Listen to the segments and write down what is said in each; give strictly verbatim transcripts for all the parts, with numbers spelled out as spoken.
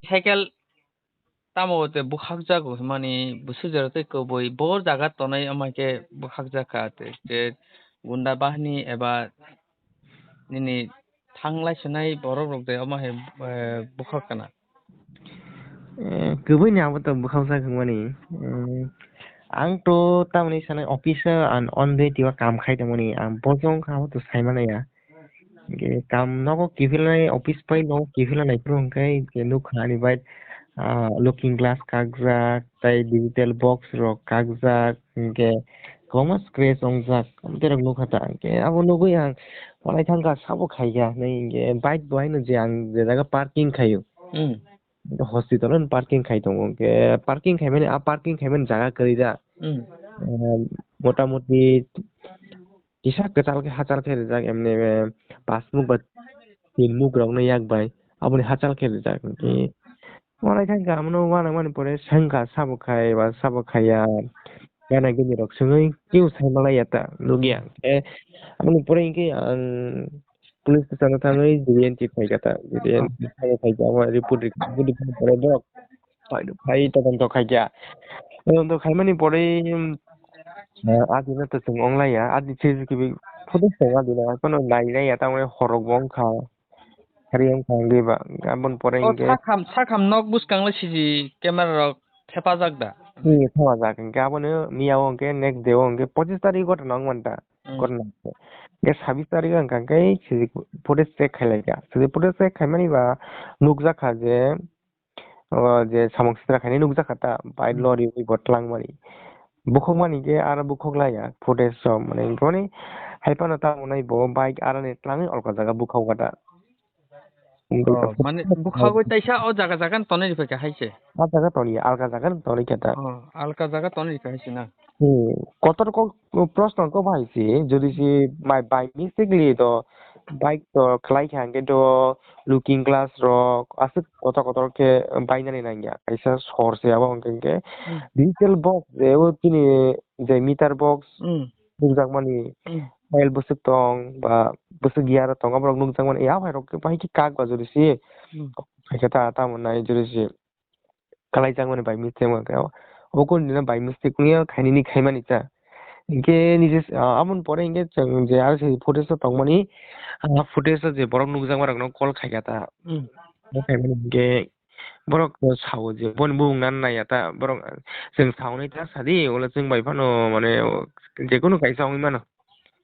cycle tamo te bukhakjago hwnmani bwswk jora tei kwbwi bo jaga tonwi omo hai khe bukhakjak kha tei je gunda bahini eba nini thanglai swnai borok rok de omo hai, eh, bukhak kana? Eh, kwbwi ni abo to bukhakjak hwnmani. Eh, ang to tamoni sanai office o ang on duty o kam khai tongmani, ang bojong kha abo to sai manya. Hingke kam nogo kiphilnai, office pai nogo kiphilnai phuru hingke, hingke nukha ani bike, ah, looking glass kakjak, tei digital box rok kakjak, hingke kwbangma scratch wngjak, amtwi rok nukha ta. Hingke abo nugui ang walai thangkha, sabo khaikha hinui hingke bike bo haino je ang je jaga parking khaio. Hmm. Hospital o parking khai tongo, hingke parking khaimani, a parking khaimani jaga kwrwi da. Hmm. Ah, motamoti kisa kwtal khe hachal khe rijak, emni, eh, pasmuk ba tinmuk rokno yak bai aboni hachal khe rijak. Hingke walai thangkha, abono uanamani pore swngkha, sabo khai ba sabo khaiya, gana gini rok swngwi kebo sai malaiya ta nukya. Hingke aboni pore hingke ang police station o thangwi G D N chief phaikha ta, G D N chief phaikha, abo report rikha, report rikha pore borok phai, phai todonto khaikha. Todonto khaimani pore, um, ah, adino to chwng onglaiya, adi C C T V footage tongo, adino haikhe phano nailaiya, tamoni horrok bo wngkha, hari wngkha, hwnkhe ba, aboni pore O hwnkhe sakham, sakham nok bwskango C C camera rok thepajak da? Hmm, thepajak, hwnkhe abono miya o hwnkhe next day o hwnkhe pochis tarik o ghotona wngmanta, Hmm. ghotona hwnkhe sabis tarik o hwnkha hwnkhe C C footage check khailaikha, C C footage check khaimani ba nukjakha je, o je samung sitra khainai nukjakha ta, bai Hmm. lori ui bo twlangmani. Bukhukmani khe aro bukhuk laiya, footage rok, mane, hwnkhai phano tamo nai bo bike aroni twlangwi alka jaga bukhuk kha ta. Oh, mane, bukhuk taisa o jaga jaga no tonwi rwphai kha hai se? A jaga toni, alka jaga no toni khe ta. Oh, alka jaga tonwi rwphai hai se na? Hmm, kotor kok, proshno kok bahai se, jodi se mai by mistakenly to bike to khlai kha hwnkhe to looking glass rok aswk kotor kotor khe bainani nangya. Kaisa sor se abo hwnkhe hwnkhe Hmm. digital box je o chini je meter box Hmm. nukjakmani Hmm. oil bwswk tong ba bwswk gear tong aborok nukjakmani. Abo hai rok khe bahai khe kak ba jodi se Hmm. khaikhe ta tamo nai jodi se. Kalaijakmani by mistake wngkha. Obo kunu dino by mistake wngya khainani khaimani cha. Hinkhe nije, ah, aboni pore hinkhe chwng je R C footage o tongmani, ah, footage o je borok nukjakma rokno call khaikha ta. Hmm. Call khaimani hinkhe borok sao je boni bumung nang naiya ta. Borok chwng saunai ta sadi, ulo chwng bai phano mane jekunu kaisa wngwi mano.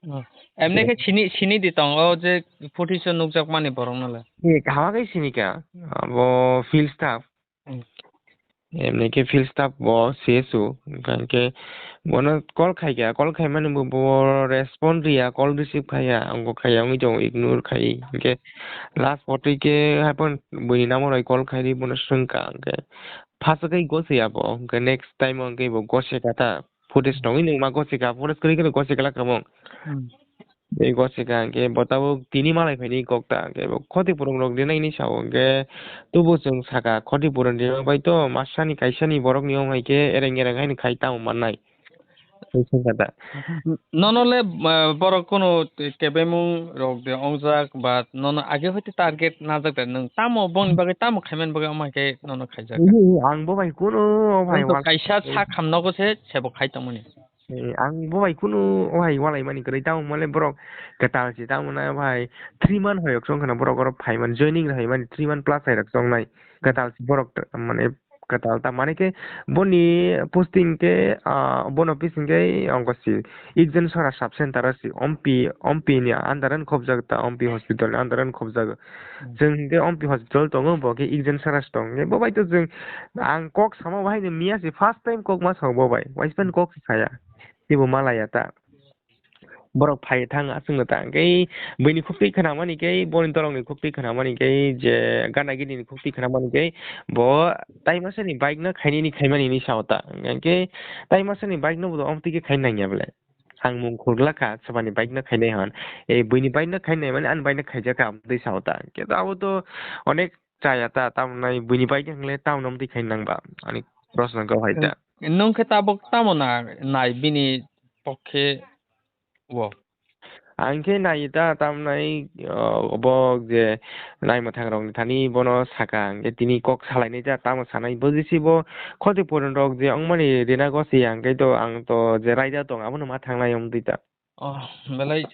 Hmm. Emne khe sini, sini di tong o je footage o nukjakmani borokno le. Eh, kaham khe sini kha. Abo field staff. Hmm. Emni khe field staff bo C S O, hwnkha hwnkhe bono call khaikha, call khaimani bo, bo respond riya, call receive khaiya, wngkha khaiya wngwi tongo, ignore khai. Hwnkhe last photo khe haikhe buini number bai call khaidi, bono swngkha, hwnkhe first o khe gosiya bo, hwnkhe next time o hwnkhe bo gosikha ta, footage tongwi nungma gosikha, footage kwrwi kheno gosikha kamo. Hmm. Tei gosika hwnkhe bo tabuk tini malai phaini kok ta, hwnkhe bo khoti purung rok rinai hinwi sao, hwnkhe tubu chwng saka khoti purung rima bai to masani kaisani borokni wng hai khe ereng ereng haino khai tamo mannai. Tei swngkha ta. Nono le, eh, borok kunu kebemung rok de ongjak ba nono age hoite target najak de, nwng tamo bongni bagwi tamo khaimani bagwi omo hai khe nono khaijak? Ang bo bai kunu, o bhai, nwng to wal- kaisa sak hamnogo se sebo khai tongmani. Eh, ang bo bai kunu o hai walai mani kwrwi, tamo male borok kwtal se, tamo na o hai three month hai rok chong khana borok oro phai mani, joining hai mani three month plus hai rok chong nai, kwtal se borok t-, mane kwtal ta mane khe boni posting khe, ah, bono office hwnkhe ongko si Ikjan Sora sub center o si Ompi, Ompi ni under o khobjak ta, Ompi hospital ni under o khobjak. Hmm. Chwng hwnkhe Ompi hospital tongo, bo khe Ikjan Sora se tong, bo bai to chwng Ang kok sama bahai ni miya se first time kok ma sao bo bai. Waispan kok se saya. Teibo malaya ta. Borok phai thang aswk no ta. Hwnkhe buini khuktwi khwnamani khe, boni dolong ni khuktwi khwnamani khe, je gana gini ni khuktwi khwnamani khe, bo tai masa ni bike no khainani khaimani hinwi sao ta. Hwnkhe tai masa ni bike no bo omtwi khe khaina nangya belai. Ang mung khulgla kha, swbani bike no khainai hwn. E buini bike no khainai mani ani bike no khaijak kha, amtwi sao ta. Hwnkhe to abo to onek chaya ta, tamo nai buini bike hwnle tamo no amtwi khai nang ba? Ani proshno kok hai ta. Nwng khe tabuk tamo na nai bini pokhe o? Ang khe nai ta, tamnai, o, obo je nai mwthang rokni thani bono saka, ang khe tini kok salainai ta, tamo sanai bo jesi bo khoti puron rok je wngmani rina gosi, ang khe to, ang to je raida tong, abono ma thangnai wng twi ta. Oh, belai